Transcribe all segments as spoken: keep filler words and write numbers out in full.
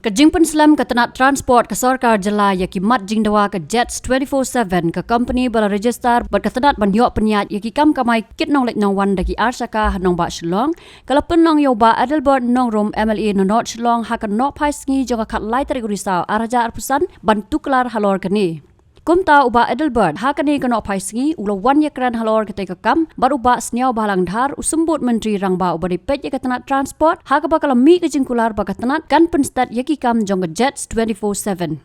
Ka jingpynslem ka tnat transport ka sorkar jylla ïa ki mat jingdawa ka Jets twenty-four seven, ka company ba la register bad ka tnat ban ïoh pynïaid ïa ki kam kamai kit nongleit nongwan da ki arshaka ha nongbah Shillong, ka la pynlong ïa u Bah Adelbert Nongrum, M L A na North Shillong, ha ka nohphai sngi jong ka khatlai tarik u Risaw arhajar arphew san, ban tuklar halor kane. Kumta u Bah Adelbert, ha kane ka nohphai sngi, u la wan ïakren halor katei ka kam bad u Bah Sniawbhalang Dhar, u Symbud Myntri Rangbah uba dei peit ïa ka tnat transport, ha kaba ka la mih ka jingkular ba ka tnat kan pynstet ïa ki kam jong ka Jets twenty-four seven.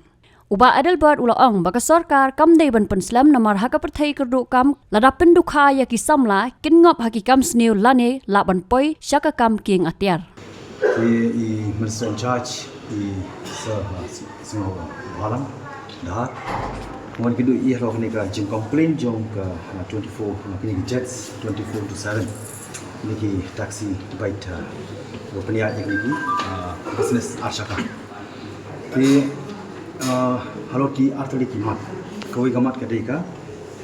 U Bah Adelbert u la ong ba ka sorkar kam dei ban pynslem namar ha ka pyrthei kyrduh kam, lada pyndukha ïa ki samla, kin ngop ha ki kam sniew lane lah ban poi sha ka kam kieng atiar. Te i Minister in charge, i Sir, uh, Sniawbhalang Dhar, nga wan kynduh ïa halor kane ka jingcomplain jong ka, uh, twenty-four, uh, kine ki Jets twenty-four to seven. Kine ki taxi bike, uh, ba pynïaid ïa kine ki, uh, business arshaka. Te, uh, halor ki artylli ki mat. Kawei ka mat ka dei ka,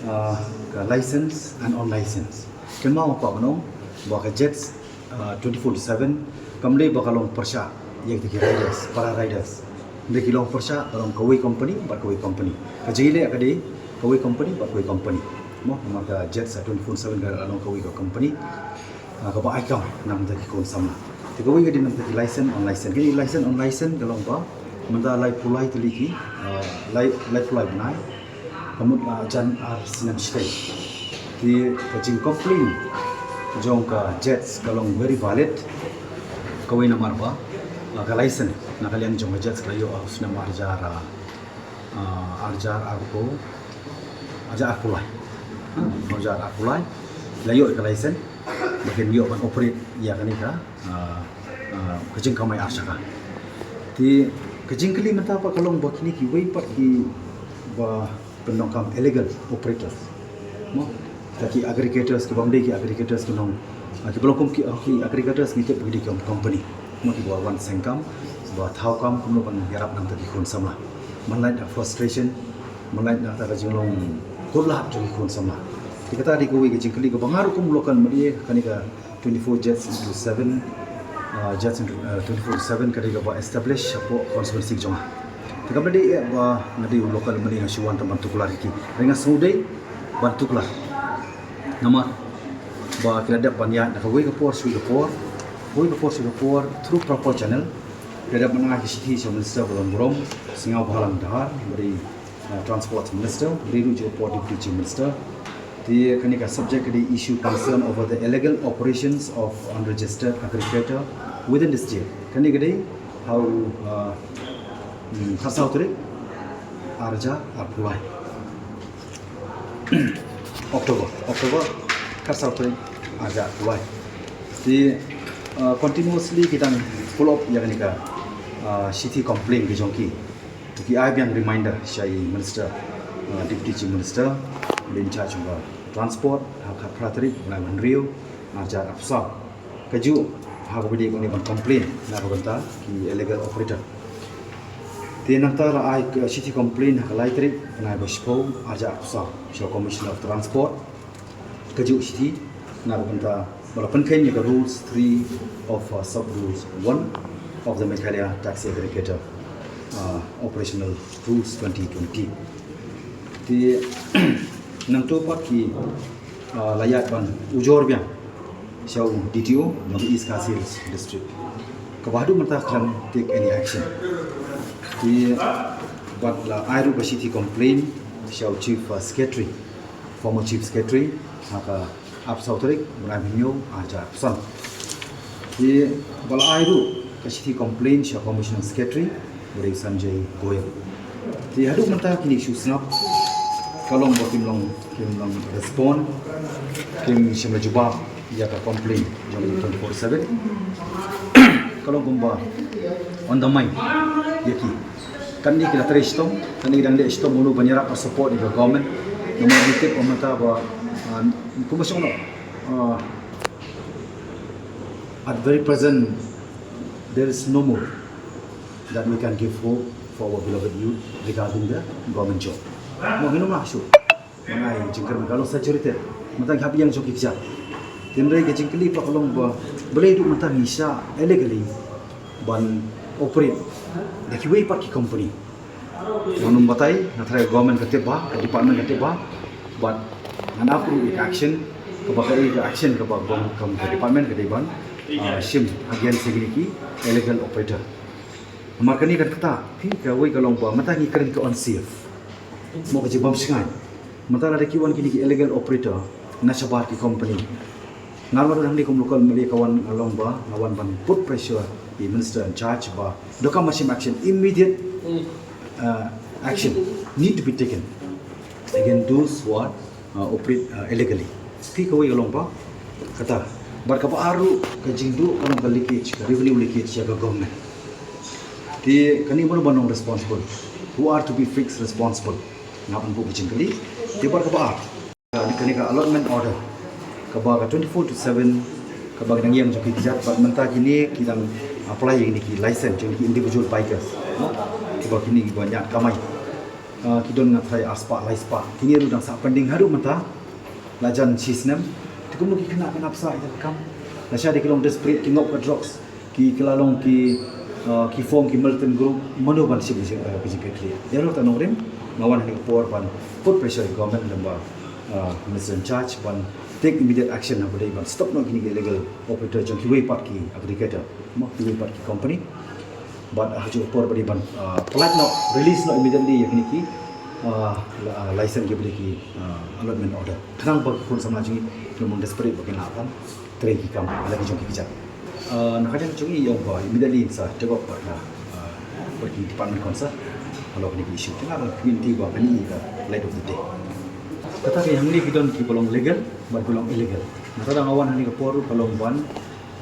uh, ka license and unlicensed. Kynmaw pat ban ong ba ka Jets, uh, twenty-four to seven, kam dei ba ka long pyrshah ïa kita ki riders, para riders. Dei ki long pyrshah, ka long kawei company bad kawei company. Ka jingïaleh ka dei kawei company bad kawei company. Mo, namar ka Jets, uh, twenty-four seven ka long kawei ka company, uh, kaba ai kam na bynta ki khun samla. Te kawei ka dei na bynta ki license, unlicensed. Kine ki license, unlicensed ka long ba mynta laiphew lai tylli ki, uh, lai, laiphew lai bnai, ka mut, uh, jan ar snem shatei. Te ka jingcomplain jong ka Jets ka long very valid. Kawei namar ba, uh, ka license na ka liang jong ka Jets ka la ïoh ha u snem arhajar, uh, uh, arhajar arphew, arhajar arphew lai. Arhajar arphew lai la ïoh ka license ba kin ïoh ban operate ïa kane ka, uh, uh, ka jingkamai arshaka. Te ka jingkylli mynta pat ka long ba kine kiwei pat kiba pyndonkam illegal operators. Mo, kita ki aggregators, ki bym dei ki aggregators, ki nong, ah, kiba long kum ki, ah, ki aggregators ngi tip ba ki dei ki company. Mo, kiba wan seng kam, ba thaw kam kumno ban ïarap na bynta ki khun samla. Man lait na frustration, man lait na kata ka jinglong khuslai jong ki khun samla. Te kata dei kawei ka jingkylli kaba nga ruh kum u local M L A, kane ka twenty-four Jets into seven, uh, Jets into, uh, twenty-four seven ka dei kaba establish hapoh constituency jong nga. Te kaba dei, eh, ba nga dei u local M L A nga shu wan tang ban tuklar ïa ki. Hynrei nga sngewdei ban tuklar. Namar ba ki la dep ban ïaid na kawei ka por sha kawei ka por, kawei ka por sha kawei ka por, through proper channel. Ki la dep ban ai ki shithi sha u Minister ba don burom, Sniawbhalang Dhar, ba dei, uh, Transport Minister, ba dei ruh jong u Deputy Chief Minister. Te kane ka subject ka dei issue concern over the illegal operations of unregistered aggregator within the state. Kane ka dei ha u, uh, hmm, khatsaw tarik arhajar arphew lai. October, October khatsaw tarik arhajar arphew lai. Te, uh, continuously ki dang follow up ïa kane ka, uh, shithi complain ka jong ki. Te ki ai biang reminder sha i Minister, uh, Deputy Chief Minister, ba in charge jong ka transport, ha ka khatphra tarik bnai ba hynriew arhajar arphew saw. Kajuh ha kaba ïadei bad kane ban complain na ka bynta ki illegal operator. Te nangta la ai ka shithi complain ha ka lai tarik bnai ba shiphew arhajar arphew saw sha u Commissioner of Transport. Kajuh shithi na ka bynta ba la pynkheiñ ïa ka rules three of, uh, sub rules one of the Meghalaya Taxi Aggregator, uh, Operational Rules twenty twenty. Te nangta pat ki, uh, la ïaid ban ujor biang sha u D T O jong East Khasi Hills District, kaba haduh mynta khlem take any action. Te bad la ai ruh ka shithi complain sha u Chief, uh, Secretary, former Chief Secretary, ha ka arphew saw tarik bnai ba hynñiew arhajar arphew san. Te ba la ai ruh ka shithi complain sha Commissioner Secretary, ba dei Sanjay Goyal. Te haduh mynta kine ki shu sngap, ka long ba kim long, kim long respond, kim shym la jubab ïa ka complain jong twenty-four seven. Ka long kumba undermine ïa ki. Katne ki la trei shitom, katne ki dang leh shitom, mano ban ïarap ban support ïa ka government. Namar ngi tip ba mynta ba, ah, kumba shong noh, ah, at very present there is no more that we can give hope for our beloved youth regarding the government job. Mo, ngin ym lah shuh. Mynta ngi jingkyrmen ka long saturated. Mynta ngi hap ïeng jong ki kjat. Hynrei ka jingkylli pat ka long ba balei haduh mynta ngi shah illegally ban operate da kiwei pat ki company. Ngan ym batai, nga tharai government ka tip bha, ka department ka tip bha, but ngan ap ruh ïa ka action, kaba ka, ïa ka action kaba government, ka department ka dei ban, ah, shim against ïa kine ki illegal operator. Namar kane ka kata, phi, kawei ka long ba mynta ngi kren ka unsafe. Mo, ka jingbam shngaiñ. Mynta lada ki wan kine ki illegal operator na shabar ki company, nga ruh hangne kum local M L A ka wan, nga long ba nga wan ban put pressure ïa i minister in charge ba donkam ban shim action, immediate, uh, action need to be taken against those who are, uh, operate, uh, illegally. Phi, kawei ka long ba kata. Bad kaba ar ruh, ka jingduh ka long ka leakage, ka revenue leakage ïa ka government. Te kane mano ban long responsible? Who are to be fixed responsible? Nga pynbud ka jingkylli. Te bad kaba ar, kane ka allotment order kaba ka twenty-four to seven kaba ka dang ïeng jong ki kjat, bad mynta kine ki dang apply ïa kine ki license jong ki individual bikers, no? Kiba kine kiba ñiad kamai, ah, ki don, nga tharai, arspah laispah. Kine ruh dang sah pending haduh mynta, la jan shi snem. Te kumno ki khynnah kan ap sah ïa ka kam? Lashai de ki long desperate, ki ngop ka drugs, ki, ki la long ki, uh, ki form ki militant group, mano ban shim, uh, ka jingkitkhlieh? Ïa, ruh ta nongrim, nga wan ha kane ka por ban put pressure ïa government, lem bad, uh, minister in charge, ban take immediate action haba dei ban stop noh kine ki illegal operator jong kiwei pat ki aggregator, mo, kiwei pat ki company. Bad, uh, ha kajuh ka por ba dei ban, uh, pynlait noh, release noh immediately ïa kine ki, uh, la-, uh, license kiba dei ki, uh, allotment order. Khnang ba ki khun samla jong ngi kin ym desperate ba kin lah ban trei ki kam ha la ki jong ki kjat. Uh, na ka liang jong ngi, ïa ba immediately sa take up bad ka, uh, bad ki department concern halor kine ki issue. Te nga ruh nga kyrmen ba kane ka light of the day. Kata ka, hangne ki don kiba long legal bad kiba long illegal. Nangta da nga wan hangne ka por ruh ka long ban,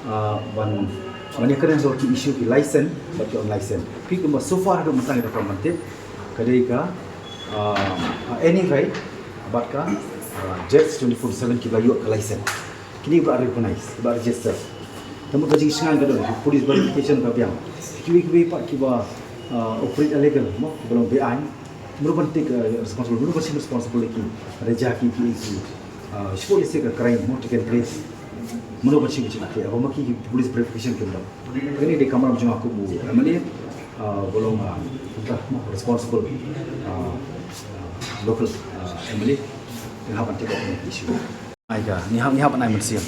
ah, ban, ban ïakren halor ki issue ki license bad ki unlicensed. Phi, kumba so far haduh mynta ngi donkam ban tip, ka dei ka, ah, ah, Any Ride bad ka, ah, Jets twenty-four seven kiba ïoh ka license. Kine kiba la recognize, kiba la register. Te mut ka jingshngaiñ ka don, police verification ka biang. Kiwei kiwei pat kiba, ah, operate illegal, mo, kiba long beaiñ, mano ban take, uh, responsible, mano ban shim responsible ïa ki? Lada jia ki, ki, ki, uh, shibun ïa ka crime, mo, taken place, mano ban shim ka jingkitkhlieh? Haba ma ki, ki police verification kim don. Kane dei ka kamram jong nga kum u M L A, uh, ba long, uh, kumta, mo, responsible, uh, uh, local, uh, M L A. Ngi hap ban take up kine ki issue. Ai ka, ngi hap, ngi hap ban ai mynsiem.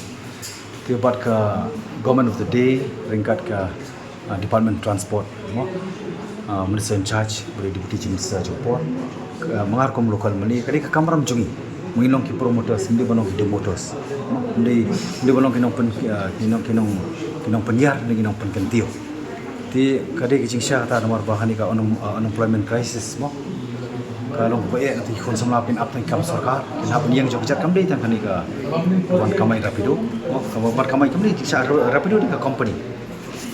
Te bad ka government of the day, ryngkat ka, ah, Department of Transport, mo? Ah, Minister in charge, ba dei Deputy Chief Minister jong ka por. Ka, ma nga ruh kum local M L A, ka dei ka kamram jong ngi. Ngin long ki promoters, ym dei ban long ki demoters. Mo? Ym dei, ym dei ban long ki nongpyn, ah, ki nong, ki nong, ki nongpynïar, ki nongpynkyntiew. Te ka dei ka jingshisha kata namar ba kane ka unem-, uh, unemployment crisis, mo. Ka long ba eh, te ki khun samla kin ap tang ki kam sorkar, kin hap ban ïeng jong ki kjat, kam dei tang kane ka ban kamai rapido. Mo, ka ban kamai kam dei jingshisha ra-, rapido dei ka company.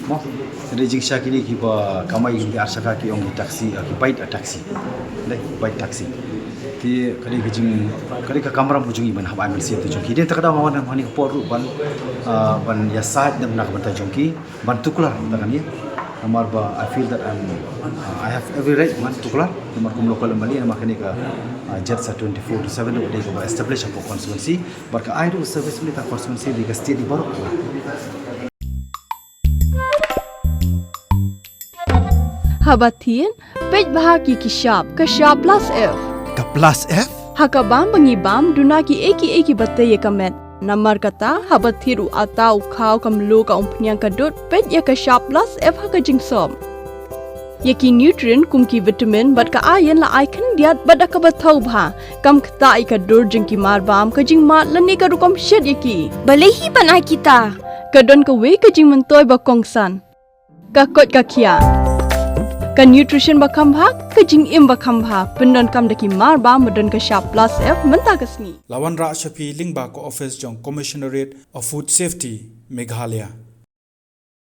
Mo, ka dei jingshisha kine kiba kamai ki ar shaka ki ong ki taxi, uh, ki bite a taxi. Dei, bite taxi. Te ka dei ka jing, ka dei ka kamram ka jong ngi ban hap ai mynsiem te jong ki. Dei ta ka daw nga wan hangne ka por ruh ban, uh, ban ïasaid dem na ka bynta jong ki. Ban tuklar da kane, namar ba I feel that I'm, uh, I have every right ban tuklar, namar kum local M L A, namar kane ka, uh, Jets twenty-four to seven ruh dei kaba establish hapoh constituency, bad ka ai ruh service mynta constituency dei ka state dei baroh. Haba thied, peit bha ki ki shap, ka shap plus F. Ka plus F? Ha ka bam ba ngi bam, duna ki ei ki ei kiba tei ïa ka met. Namar kata, haba thied u atta u khaw ka mluh ka umphniang ka dud, peit ïa ka shap plus F ha ka jingsop. Ïa ki nutrient kum ki vitamin bad ka iron la ai khyndiat bad da kaba thaw bha. Kam ktah ïa ka dur jong ki marbam, ka jingmad lane ka rukom shet ïa ki. Balei hi ban ai kita? Ka don kawei ka jingmyntoi ba kongsan. Ka koit ka khiah. Ka nutrition ba kham bha, ka jingim ba kham bha, pyndonkam da ki marbam ba don ka shap plus F mynta ka sngi. La wanrah sha phi lyngba ka office jong Commissionerate of Food Safety, Meghalaya.